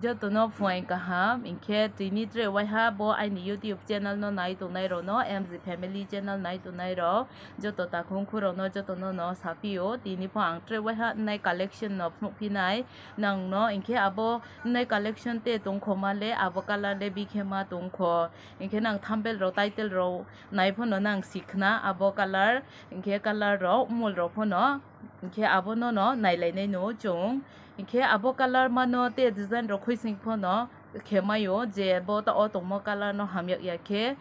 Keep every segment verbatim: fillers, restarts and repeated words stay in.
Joto no phuaing kaham, hing khe tini tre waiha bo aini YouTube channel no nai tongnai rao no, M G Family channel nai tongnai rao, joto takhung khu rao no joto no no saphi ou, tini pho ang tre waiha nai collection no phnuhphi nai nang no, hing khe abo nai collection te tongkhoma le abo color le bikhe ma tongkho, hing khe nang thumbnail rao, title rao nai pho no nang si khna abo color, hing khe color rao, mol rao pho no, hing khe abo no no nailai nai no chung. Hing khe abo color ma no te design rao khuisoing pho no khe mai ou, je bo taoh wo tongmo color no hamyag ya khe.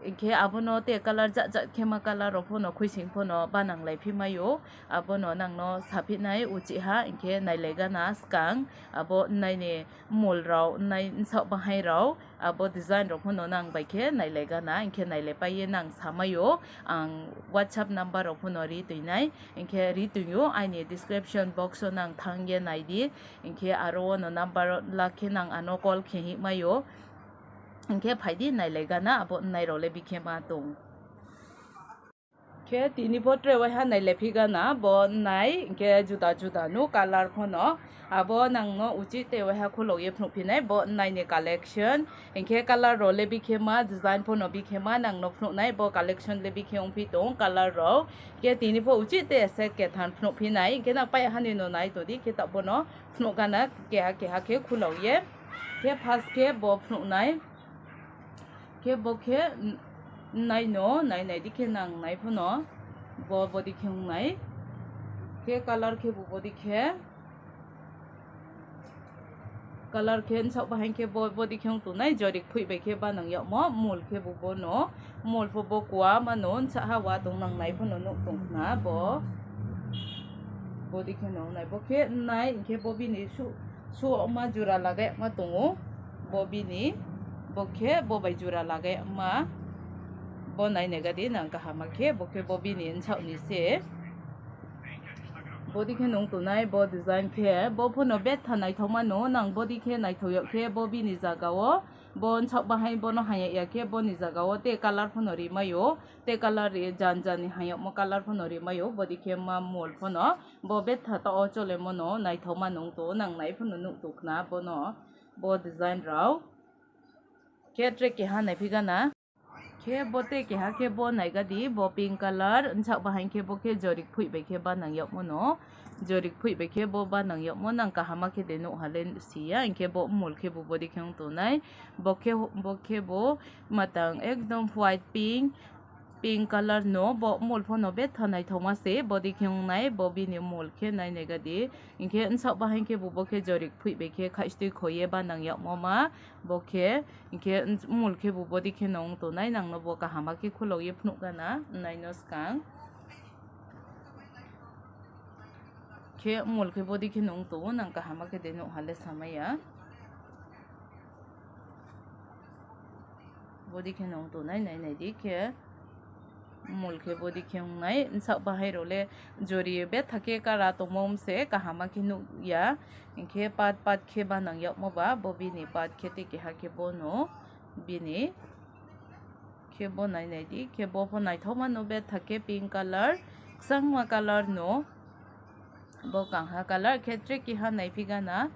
Hing khe abo no te color jat jat khe ma color rao pho no khuisoing pho no banang laiphi mai ou. Abo no nang no saphi nai uchih ha, hing khe nailai gana skang. Abo nai ni mol rao, nai bsaoh bahaing rao, abo design rao pho no nang bai khe nailai gana, hing khe nailaipai ye nang samai ou. Ang WhatsApp number rao pho no ri toi nai, hing khe ri toi ou, aini description box wo nang thanng ye nai di. Hing khe aro wo no number la khe nang ano call khe hing mai ou. Hing khe phai di, nailai gana, abo nai rao le bikhe ma tong. Khe tini pho tre waiha nailaiphi gana, bo nai, hing khe juda juda no color pho no. Abo nang no uchih te waiha khulao ye phnuhphi nai, bo nai ni collection. Hing khe color rao le bikhe ma, design pho no bikhe ma, nang no phnuh nai, bo collection le bikhe ongphi tong color rao. Khe tini pho uchih te set kethan phnuhphi nai, hing khe nang pai ha ni no nai tong di, khe taoh bo no phnuh gana keha keha khe khulao ye. Khe first khe bo phnuh nai. Khe bo khe n-, nai no, nai nai di khe nang nai pho no. Bo, bo di khe ong nai. Khe color khebu bo di khe. Color khe bsaoh bahaing khe bo, bo di khe ong tongnai, jorik phoih bai khe banang yagmo, mol khebu bo no. Mol pho bo kuama no, bsaha wa tong nang nai pho no nuh tong khna bo. Bo di khe no nai, bo khe nai, hing khe bo bini su-, suhma jura lagai ma tong ou. Bo bini, bo khe bo bai jura lagai ma. Bo nai nai ga di nang kaham khe, bo khe bo bini bsaoh ni se. Bo di khe nung tongnai bo design khe, bo pho no betha naithaoma no, nang bo di khe naithao yag khe, bo bini zaga wo, bo bsaoh bahaing bo no hang ya khe, bo ni zaga wo te color pho no ri mai ou, te color ri jan jan ni hang yagmo color pho no ri mai ou, bo di khe ma mol pho no, bo betha taoh wo cholemo no naithaoma nung tong, nang nai pho no nuh tong khna bo no, bo design rao. Khe tre keha naiphi gana. Khe bo te keha khe bo nai ga di, bo pink color, bsaoh bahaing khe bo khe jorik phoih bai khe banang yagmo no. Jorik phoih bai khe bo banang yagmo nang kaham khe de nuh ha le si ya, hing khe bo mol khebu bo di khe ong tongnai. Bo khe, bo khebu matang ekdom white pink, pink color no, bo mol pho no betha naithaoma se, bo di khe ong nai, bo bini mol khe nai nai ga di. Hing khe bsaoh bahaing khebu bo khe jorik phoih bai khe khaistui kho ye banang yagmo ma, bo khe, hing khe mol khebu bo di khe no ong tongnai, nang no bo kaham khe khulao ye phnuh gana, nai no skang. Khe mol khe bo di khe no ong tong ou, nang kaham khe de nuh ha le samai ya. Bo di khe no ong tongnai, nai nai di khe. Mol khe bo di khe ong nai, bsaoh bahaing rao le jori betha khe kara tongmo se kaham khe nuh ya. Hing khe part part khe banang yagmo ba, bo bini part khe te keha khe bo no, bini. Khe bo nai nai di, khe bo pho naithaoma no betha khe pink color, kchangma color no. Bo kangha color, khe tre keha naiphi gana.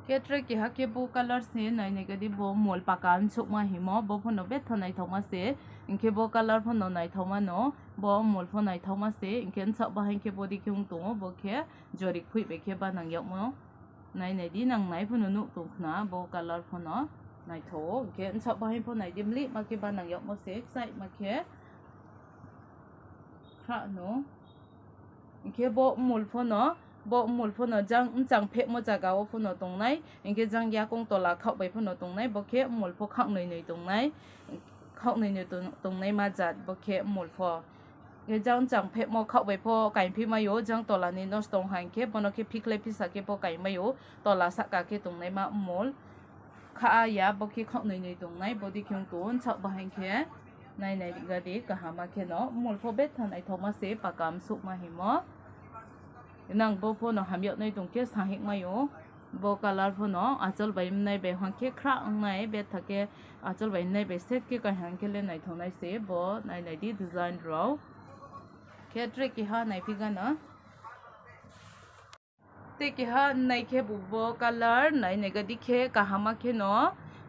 Khe tre keha khe bo color se nai nai ga di, bo mol paka bsouhma hingmo, bo pho no betha naithaoma se, hing khe bo color pho no naithaoma no, bo mol pho naithaoma se, hing khe bsaoh bahaing khe bo di khe ong tong ou, bo khe jorik phoih bai khe banang yagmo. Nai nai di, nang nai pho no nuh tong khna, bo color pho no naithao ou, hing khe bsaoh bahaing pho nai di, mlihma khe banang yagmo se, kchaihma khe khrah no. Hing khe bo mol pho no, bo mol pho no jang bchang phehmo zaga wo pho no tongnai, hing khe jang yakoung tola khaoh bai pho no tongnai, bo khe mol pho khaohnoi noi tongnai, khaohnoi noi tong-, tongnaima jat bo khe mol pho. Hing khe jang bchang phehmo khaoh bai pho kaingphi mai ou, jang tola ni nosto ong ha hing khe bo no khe phikhlai phisa khe pho kaing mai ou, tola sahka khe tongnaima mol. Kha ya, bo khe khaohnoi noi tongnai, bo di khe ong tong ou, bsaoh bahaing khe. Nai nai ga di, kaham khe no, mol pho betha naithaoma se, paka bsouhma hingmo. Nang bo pho no hamyag nai tong khe sahing mai ou. Bo color pho no achol bai mnai bai hang khe khrah ong nai, betha khe achol bai mnai bai set khe kaihang khe le naithao nai se, bo nai nai di design rao. Khe tre keha naiphi gana. Tei keha nai khebu bo colour nai nai ga di khe kaham khe no,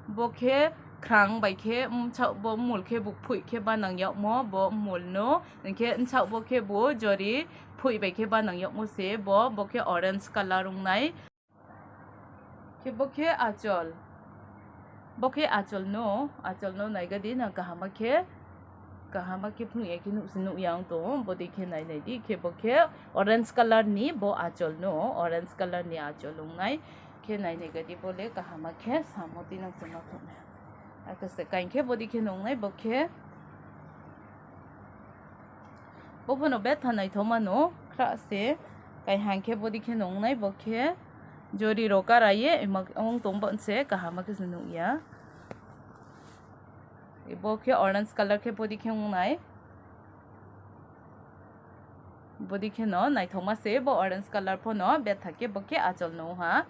bo khe khrang bai khe, bsaoh bo mmul khebu kphoih khe banang yagmo bo mmul no, hing khe bsaoh bo khebu jori kphoih bai khe banang yagmo se bo, bo khe orange colour ong nai. Khe bo khe achol. Bo khe achol no, achol no nai ga di nang kaham khe, kaham khe phnuh ya khe nuh se nuh ya ong tong ou, bodei khe nai nai di, khe bo khe orange colour ni bo achol no, orange colour ni achol ong nai, khe nai nai ga di bo le kaham khe samo tinang se ma phnuh nai. Akhe se kaing khe bodei khe no ong nai bo khe. Bo pho no betha naithaoma no, khrah se, kaing hang khe bodei khe no ong nai bo khe, jori rao kara ye, ong tong bo se kaham khe se nuh ya. Bo khe orange colour khe bodei khe ong nai. Bodei khe no naithaoma se bo orange colour pho no betha khe bo khe achol no ha.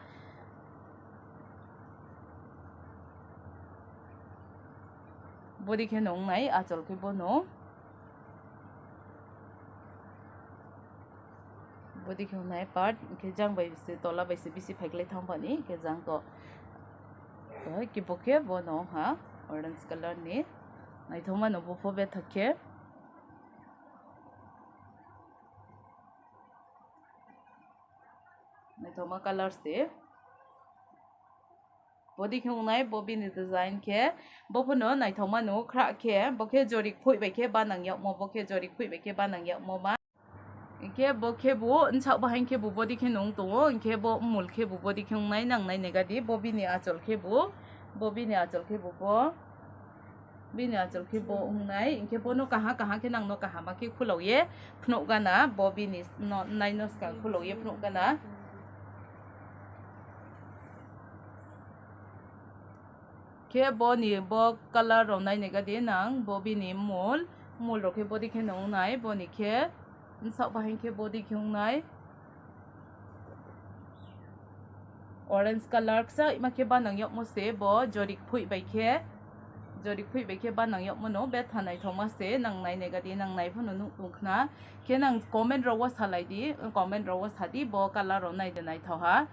Bodei khe no ong nai achol khe bo no. Bodei khe ong nai part, hing khe jang bai se, tola bai se bisi phaikhlai thanng bani, hing khe jang to. Khe bo khe bo no ha, orange colour ni. Naithaoma no bo pho betha khe. Naithaoma colour se. Bodei khe ong nai bo bini design khe. Bo pho no naithaoma no khrah khe, bo khe jori kphoih bai khe banang yagmo, bo khe jori kphoih bai khe banang yagmo ma. Hing khe bo khebu bsaoh bahaing khebu bodei khe no ong tong ou, hing khe bo mmul khebu bodei khe ong nai nang nai nai ga di, bo bini achol khebu, bo bini achol khebu bo. Bini achol khe bo ong nai, hing khe bo no kaha kaha khe nang no kaham khe khulao ye phnuh gana, bo bini no, nai no skang khulao ye phnuh gana. Khe bo ni bo colour rao nai nai ga di nang, bo bini mmul, mmul rao khe bodei khe no ong nai, bo ni khe bsaoh bahaing khe bodei khe ong nai. Orange colour kchaima khe banang yagmo se bo, jori kphoih bai khe, jori kphoih bai khe banang yagmo no betha naithaoma se, nang nai nai ga di, nang nai pho no nuh tong khna. Khe nang comment rao wo salai di, comment rao wo sa di, bo colour rao nai de naithao ha.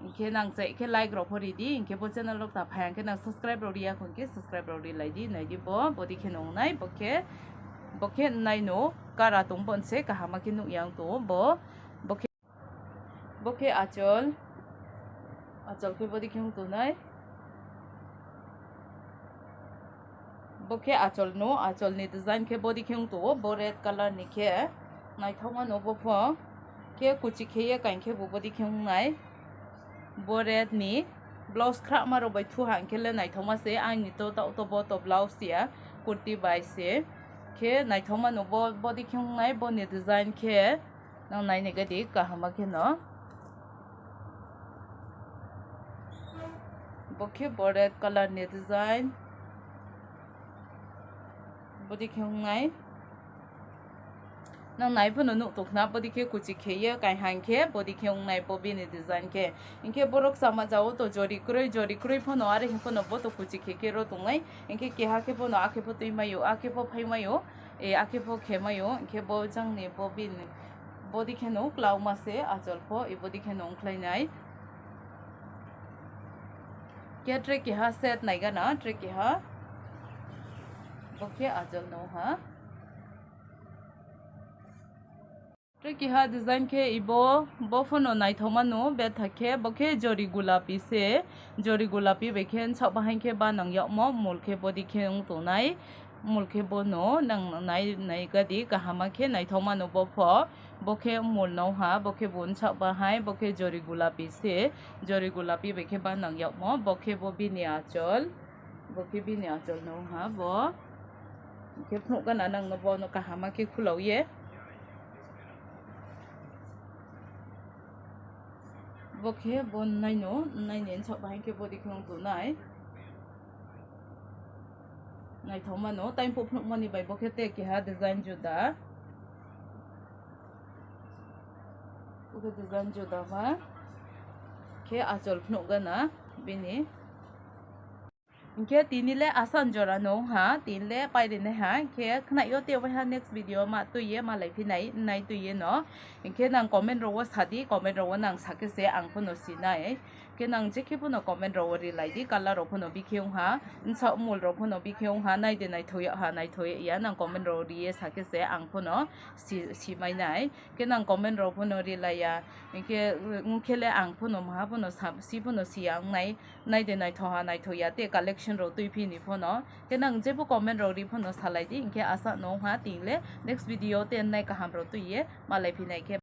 Hing khe nang chai khe like rao pho ri di, hing khe bo channel rao ta phai hing khe nang subscribe rao ri ya khong khe subscribe rao rilai di, nai di bo, bodei khe no ong nai, bo khe, bo khe nai no kara tong bo se kaham khe nuh ya ong tong ou bo, bo khe, bo khe achol, achol khe bodei khe ong tong nai. Bo khe achol no, achol ni design khe bodei khe ong tong ou, bo red colour ni khe. Naithaoma no bo pho. Khe kuchi khe ye kaing khebu bodei khe ong nai. Bo red ni blouse khrahma rao bai thu ha hing khe le naithaoma se, aini to taoh to bo to blouse ya, kurti bai se. Khe naithaoma no bo, bodei khe ong nai, bo ni design khe. Nang nai nai ga di kaham khe no. Bo khe bo red colour ni design. Bodei khe ong nai. Nang nai pho no nuh tong khna, bodei khe kuchi khe ye kaing hang khe bodei khe ong nai bo bini design khe. Hing khe boro kchama ja wo to jori kroi, jori kroi pho no, are hing pho no bo to kuchi khe khe ro tong nai. Hing khe keha khe pho no akhe pho tuimai ou, akhe pho phaimai ou, e, akhe pho khemai ou. Hing khe bo jang ni bo bini, bodei khe no klauma se achol pho, e, bodei khe no ongkhlai nai. Khe tre keha set nai gana, tre keha. Bo khe achol no ha. Tre keha design khe ibo, bo pho no naithaoma no betha khe, bo khe jori gulapi se, jori gulapi bai khe bsaoh bahaing khe banang yagmo, mmul khe bodei khe ong tong nai, mmul khe bo no nang nai, nai ga di kaham khe naithaoma no bo pho, bo khe mmul no ha, bo khe bo bsaoh bahaing, bo khe jori gulapi se, jori gulapi bai khe banang yagmo, bo khe bo bini achol, bo khe bini achol no ha bo, khe phnuh gana nang no bo no kaham khe khulao ye. Bo khe bo nai no, nai ni bsaoh bahaing khe bodei khe ong tong nai. Naithaoma no, time phuh phnuhmo ni bai bo khe te keha design juda. Bo khe design juda ma. Khe achol phnuh gana bini. Hing khe tini le asa ni jora no ong ha, tini le pai ri nai ha, hing khe khnai yo te waiha next video ma tui ye malaiphi nai, nai tui ye no. Hing khe nang comment rao wo sa di, comment rao wo nang sa khe se ang pho no si nai. Khe nang je khe pho no comment rao wo rilai di, colour rao pho no bikhe ong ha, bsaoh mul rao pho no bikhe ong ha, nai de naithou yag ha, naithou yag ya, nang comment rao wo ri ye sa khe se ang pho no si, si mai nai. Khe nang comment rao pho no rilai ya, hing khe, ong khe le ang pho no maha pho no sa, si pho no si ya ong nai, nai de naithou ha, naithou ya te collection rao tuiphi ni pho no. Khe nang jepho comment rao ri pho no salai di, hing khe asa no ong ha, tini le next video te nai kaham rao tui ye malaiphi nai khe.